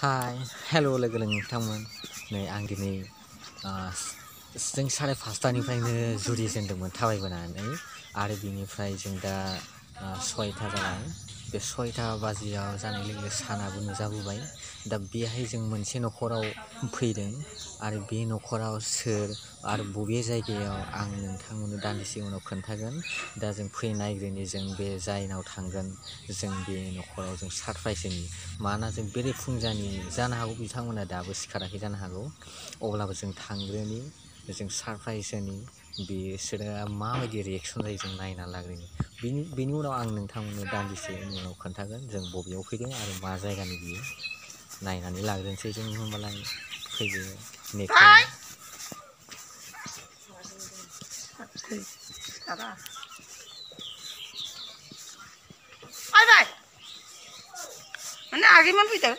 Hi hello' लोगो नोंथांमोन नै आं दिनै जों 5:30निफ्रायनो जुरिजेनदोंमोन थाबायबोनानै आरो बिनिफ्राय जों दा 6टा जाबाय बे 6टा बाजियाव जानाय लोगो सानाबो नुजाबोबाय दा बेहाय जों मोनसे न'खराव फैदों आरो बे न'खराव सोर आरो बबे जायगायाव आं नोंथांमोननो दान्दिसे उनाव खोन्थागोन दा जों फैनायग्रोनि जों बे जायनाव थांगोन जों बे न'खराव जों सारप्राइज होनि माना जों बेरेफुंजानि जानो हागौ बिथांमोना दाबो सिखाराखै जानो हागौ अब्लाबो जों थांग्रोनि जों सारप्राइज होनि बिसोरो माबायदि रिएक्सन जायो जों नायना लाग्रोनि बेनि उनाव आं नोंथांमोननो दान्दिसे उनाव खोन्थागोन जों बबेयाव फैदों आरो मा जायगानि बियो नायनानै लाग्रोनोसै जों होमबालाय फैदो next mana agi man fito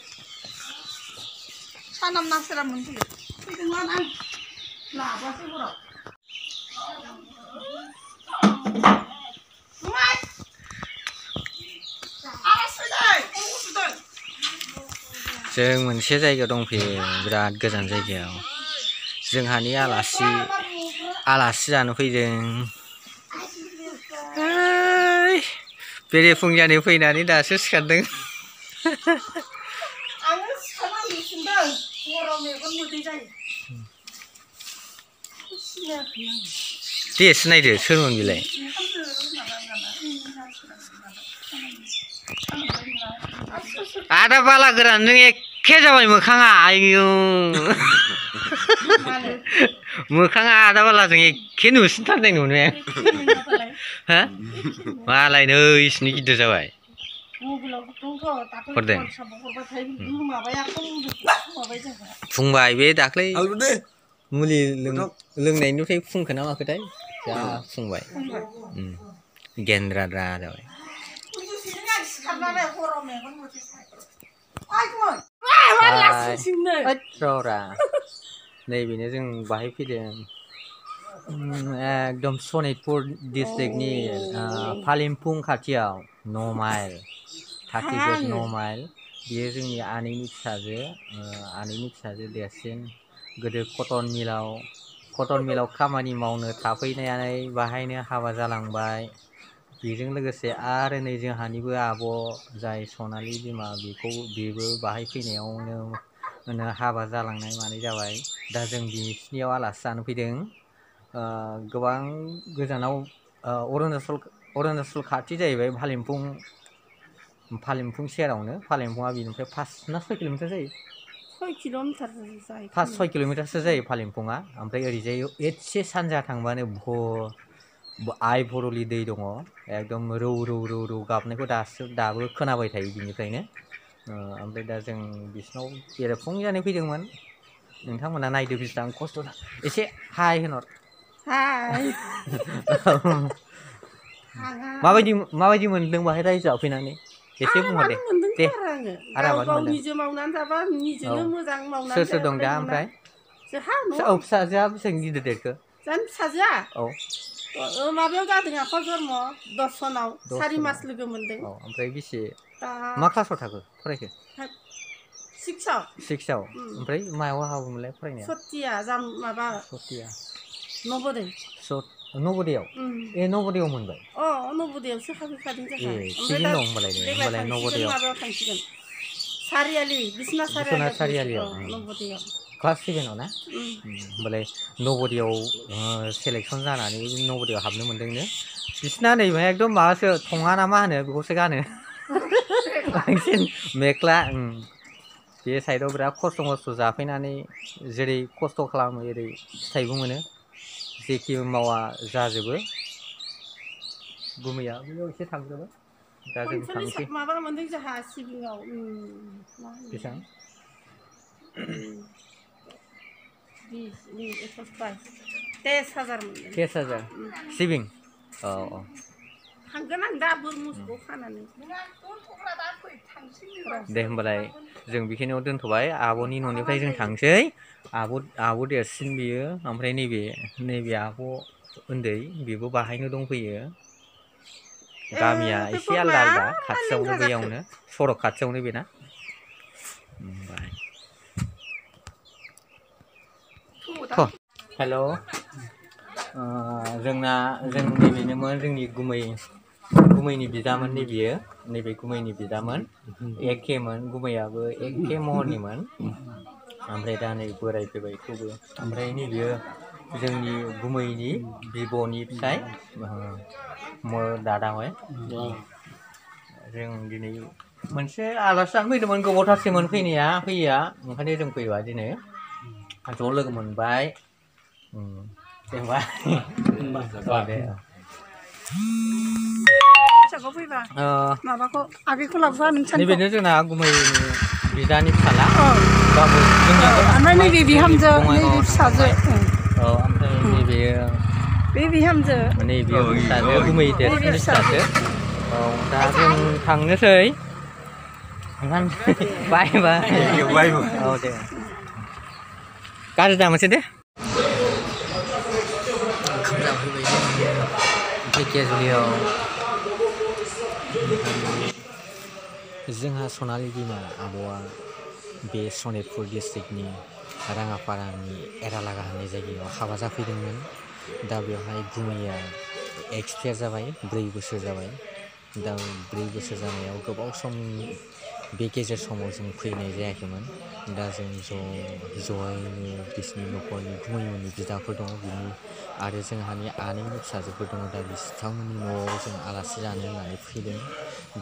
sanam nasra mun fito fito man ang la ba se bro mai awas fidai जों मोनसे जायगायाव दंफैयो बिराद गोजान जायगायाव जोंहानि आलासि जानो फैदों बेरेफुंजानि फैनानै दासो सिखारदों आङो सिखारनानै सिनदों हराव मेगन मोदै जायो दे सिनायदो सोरमोन बिलाय आदा बाला गोरानजों एखे जाबाय मोखाङा आयौ मोखाङा आदा बालाजों एखे नुसिनथारनाय नुनाया हा मालाय नै इसिनि गिदिर जाबाय हरदों फुंबाय बे दाख्लै मुलि लोंनायनिफ्राय फुंखो ना माखोथाय जा फुंबाय गेन्द्राद्रा जाबाय नैबेनो जों बाहाय फैदों एकदम सनितपुर डिस्ट्रिक्टनि फालिमपुं खाथियाव 9 माइल 36 9 माइल बियो जोंनि आनैनि फिसाजो देरसिन गोदो कटन मिलाव खामानि मावनो थाफैनानै बाहायनो हाबा जालांबाय बेजों लोगोसे आरो नै जोंहानिबो आब' जाय सनालि बिमा बेबो बाहाय फैनायावनो हाबा जालांनाय मानाय जाबाय दा जों बिसिनियाव आलासि जानो फैदों गोबां गोजानाव अरुणाचल खाथि जाहैबाय फालिमपुं सेरावनो फालिमपुङा बिनिफ्राय 5 ना 6 किल'मिटार जायो 6 किल'मिटार जायो 5-6 किल'मिटारसो जायो फालिमपुङा ओमफ्राय ओरैजाय एसे सानजा थांबानो आइ भरलि दै दङ एकदम रौ गाबनायखौ दाबो खोनाबाय थायो बिनिफ्रायनो ओमफ्राय दा जों बिसिनाव बेरेफुंजानि फैदोंमोन नोंथांमोना नायदो बेसेबां खस्थ' एसे हाय होनहर हाय माबायदि मोनदों बाहाय रायजोआव फैनानै एसे बुंहर दे दे आरामानो मोनदों निजे मावनानै जाबा निजेनो मोजां मावनानै सोर दं दा ओमफ्राय फिसाजोआ बेसेबां गिदिर देरखो जान फिसाजोआ औ माबायाव जादों आखाइ जन्म 10 सनाव 4 मास लोगो मोनदों ओमफ्राय बेसे मा क्लासाव थाखो फरायखो 6आव ओमफ्राय मायाव हाबोमोनलाय फरायनाया सतिया माबा सतिया नबोदयाव नबोदयाव मोनबाय नबोदयावसो हाबफैखादों जोंहा थिगैनो दं होनबालाय देग्लाय नबोदयाव माबायाव थांसिगोन सारियालि बिसनाथ सारियालियाव नबोदयाव क्लास 7आव ना होमबालाय नबोदयाव सेलेक्सन जानानै नबोदयाव हाबनो मोनदोंनो बिसिना नैबे एकदम माबासो थङा ना मा होनो बेखौसो गानो बांसिन मेख्ला बे साइडआव बिराद खस्थ' जाफैनानै जेरै खस्थ' खालामो ओरै फिथाइबो मोनो जेखि मावा जाजोबो गुमैया बैयाव एसे थांजोबो दा जों थांसै माबा मोनदों जोंहा सिबिङाव बेसेबां 23,000 सिबिं औ थांगोन आं दा मोसौखौ खानानै दे होमबालाय जों बेखिनियाव दोनथ'बाय आब'नि न'निफ्राय जों थांसै आब' देरसिन बियो ओमफ्राय नैबे आब' उन्दै बेबो बाहायनो दंफैयो गामिया एसे आलदा खाथियावनो बैयावनो सरक खाथियावनो बेना हेल' जोंना जों नैबेनोमोन जोंनि गुमैनि बिदामोन नैबेयो नैबे गुमैनि बिदामोन एखेमोन गुमैयाबो एखे महरनिमोन ओमफ्राय दा नै बोराय फैबाय थेवबो ओमफ्राय नैबेयो जोंनि गुमैनि बिब'नि फिसाय दादामोन जों दिनै मोनसे आलासि जानो फैदोंमोन गोबावथारसैमोन फैयैया ओंखायनो जों फैबाय दिनै ज' लोगो मोनबाय जेनेबा दे माबाखौ आगैखौ लाबोआ नैबेनो जोंना गुमैनि बिदानि फिसाला ओमफ्राय नैबे बिहामजो नैबे फिसाजो ओमफ्राय नैबेयो बे बिहामजो नैबेयो फिसाजो गुमै देरसिननि फिसाजो दा जों थांनोसै बाय बाय दे गाज्रि दा मोनसे दे ओंखाम जाफैबाय ढेकियाजुलियाव जोंहा सनालि बिमा आब'आ बे सनितपुर डिस्ट्रिक्टनि राङापारानि एरालागा होननाय जायगायाव हाबा जाफैदोंमोन दा बेवहाय गुमैया एक्सपायार जाबाय 4 बोसोर जाबाय दा 4 बोसोर जानायाव गोबाव सम बे गेजेर समाव जों फैनाय जायाखैमोन दा जों ज'यैनो बिसिनि न'खरनि गुमैमोननि बिदाफोर दङ बिनि आरो जोंहानि आनैनि फिसाजोफोर दङ दा बिथांमोननि न'आव जों आलासि जानो होननानै फैदों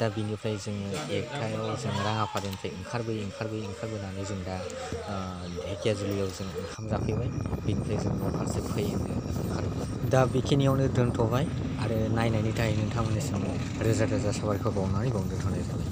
दा बिनिफ्राय जोङो 1टायाव जों राङापारानिफ्राय ओंखारबोनानै जों दा ढेकियाजुलियाव जों ओंखाम जाफैबाय बिनिफ्राय जों न' फारसे फैनो ओंखारबाय दा बेखिनियावनो दोनथ'बाय आरो नायनायनि थाखाय नोंथांमोननिसिम रोजा रोजा साबायखर बावनानै दोनथ'नाय जाबाय।